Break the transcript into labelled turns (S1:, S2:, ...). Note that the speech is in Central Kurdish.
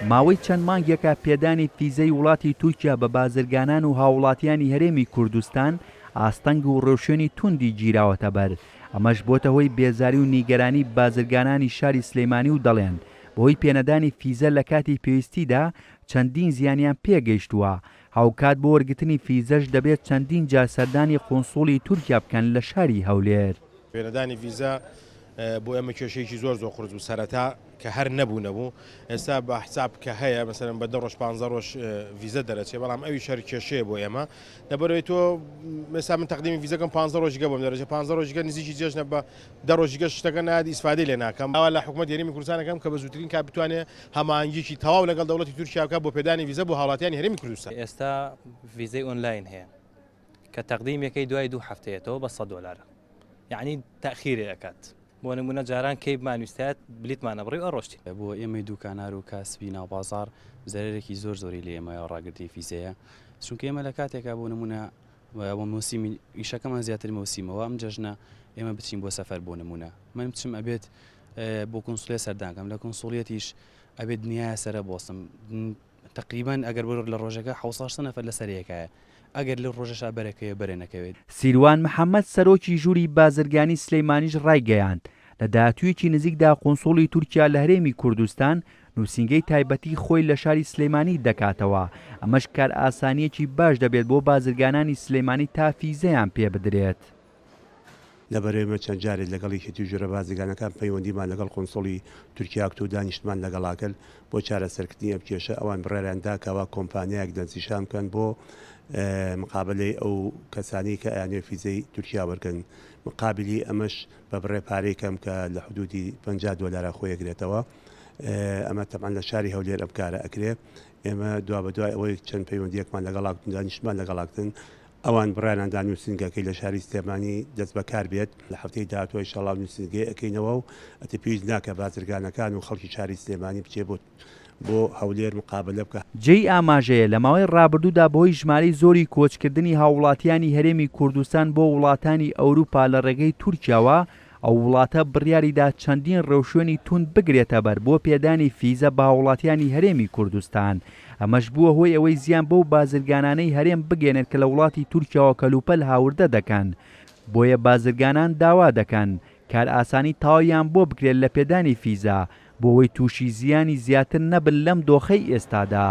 S1: ماوەی چەند مانگێکە پێدانی فیزەی وڵاتی تورکیا بە بازرگانان و هاووڵاتیانی هەرێمی کوردستان ئاستەنگ و ڕێوشوێنی توندی گیراوەتەبەر، ئەمەش بۆتە هۆی بێزاری و نیگەرانی بازرگانانی شاری سلێمانی و دەڵێن بەهۆی پێنەدانی فیزە لە کاتی پێویستیدا چەندین زیانیان پێگەیشتووە، هاوکات بۆ وەرگرتنی فیزەش دەبێت چەندین جار سەردانی قونسوڵی تورکیا بکەن لە شاری هەولێر.
S2: پێنەدانی ڤیزا بۆ ئێمە کێشەیەکی زۆر زۆر قورس بوو سەرەتا کە هەر نەبوو نەبوو ئێستا بە حساب کە هەیە مەسەلەن بە دە ڕۆژ پانزە ڕۆژ ڤیزە دەرەچێ بەڵام ئەویش هەر کێشەیە بۆ ئێمە لەبەرەوەی تۆ مێسا من تەقدیمی ڤیزەکەم پانزە ڕۆژگە بۆم دەرەچێ پانزە ڕۆژگە نزیکی جێژنە بە دە ڕۆژگە شتەکە نایەت ئیسفادەی لێ ناکەم داوا لە حکومەتی هەرێمی کوردستان ئەکەم کە بە زووترین کات بتوانێ هەماهەنگیەکی تەواو لەگەڵ دەوڵەتی تورکیا بکات بۆ پێدانی ڤیزە بۆ هاوڵاتیانی هەرێمی کوردستان.
S3: ئێستا ڤیزەی ئۆنلاین هەیە کە تەقدیمەکەی دوای دوو هەفتەیەتەوە بە 100 دۆلارە یعنی تەخیرێ ئەکات بۆ نمونە جاران کەی بمانویستایەت بلیتمان ئەبڕی و ئەڕۆشتین.
S4: بۆ ئێمەی دوکانار و کاسبی ناو بازاڕ زەرەرێکی زۆر زۆری لێ ئێمەیە ڕاگرتنی فیزەیە چونکە ئێمە لە کاتێکا بۆ نمونە بۆ مۆسیمی ئیشەکەمان زیاتر مۆسیمەوە ئەم جەژنە ئێمە بچین بۆ سەفەر بۆ نمونە من بچم ئەبێت بۆ کونسولێ سەردانکەم لە کونسوڵیەتیش ئەبێت دنیایە سەرە بۆستم تەقریبەن ئەگەر بۆ لە ڕۆژەکە حەوساشتە نەفەر لەسەر یەکایە ئەگەر لەو ڕۆژەشا بەرەکەوێ بەرێ نەکەوێت.
S1: سیروان محەمەد سەرۆکی ژووری بازرگانی سلێمانیش ڕایگەیاند، لە داهاتوویەکی نزیکدا قونسوڵی تورکیا لە هەرێمی کوردستان نووسینگەی تایبەتی خۆی لە شاری سلێمانی دەکاتەوە، ئەمەش کارئاسانییەکی باش دەبێت بۆ بازرگانانی سلێمانی تا فیزەیان پێبدرێت.
S5: لەبەر ئێمە چەند جارێک لەگەڵ یەکێتی ژوورە بازرگانەکان پەیوەندیمان لەگەڵ قونسوڵی تورکیا کرد و دانیشتمان لەگەڵا کرد بۆ چارەسەرکردنی ئەم کێشە، ئەوان بڕیاریان دا کەوا کۆمپانیایەک دەستنیشان بکەن بۆ مقابەلەی ئەو کەسانەی کە ئەیانەوێت فیزەی تورکیا وەرگرن، مقابلی ئەمەش بە بڕێ پارەی کەم کە لە حدودی 50 دۆلارا خۆی ئەگرێتەوە، ئەمە تەبعەن لە شاری هەولێر ئەم کارە ئەکرێ. ئێمە دوابەدوای ئەوەی چەند پەیوەندییەکمان لەگەڵا کردن دانیشتمان لەگەڵا کردن ئەوان بڕیاریان دا نووسینگەکەی لە شاری سلێمانی دەست بەکار بێت، لە هەفتەی داهاتوو ئینشاڵڵا نووسینگەی ئەکەینەوە و ئەتر پێویست ناکا بازرگانەکان و خەڵکی شاری سلێمانی بچێ بۆ بۆ هەولێر مقابەلە بکا.
S1: جێی ئاماژەیە لە ماوەی ڕابردوودا بەهۆی ژمارەی زۆری کۆچکردنی هاووڵاتیانی هەرێمی کوردستان بۆ وڵاتانی ئەوروپا لە ڕێگەی تورکیاوە ئەو وڵاتە بڕیاریدا چەندین ڕێوشوێنی توند بگرێتەبەر بۆ پێدانی فیزە بە هاوڵاتیانی هەرێمی کوردستان، ئەمەش بووە هۆی ئەوەی زیان بەو بازرگانانەی هەرێم بگەیەنێت کە لە وڵاتی تورکیاوە کەلوپەل هاوردە دەکەن، بۆیە بازرگانان داوا دەکەن کارئاسانی تەواویان بۆ بکرێت لە پێدانی فیزە بۆ ئەوەی تووشی زیانی زیاتر نەبن لەم دۆخەی ئێستادا.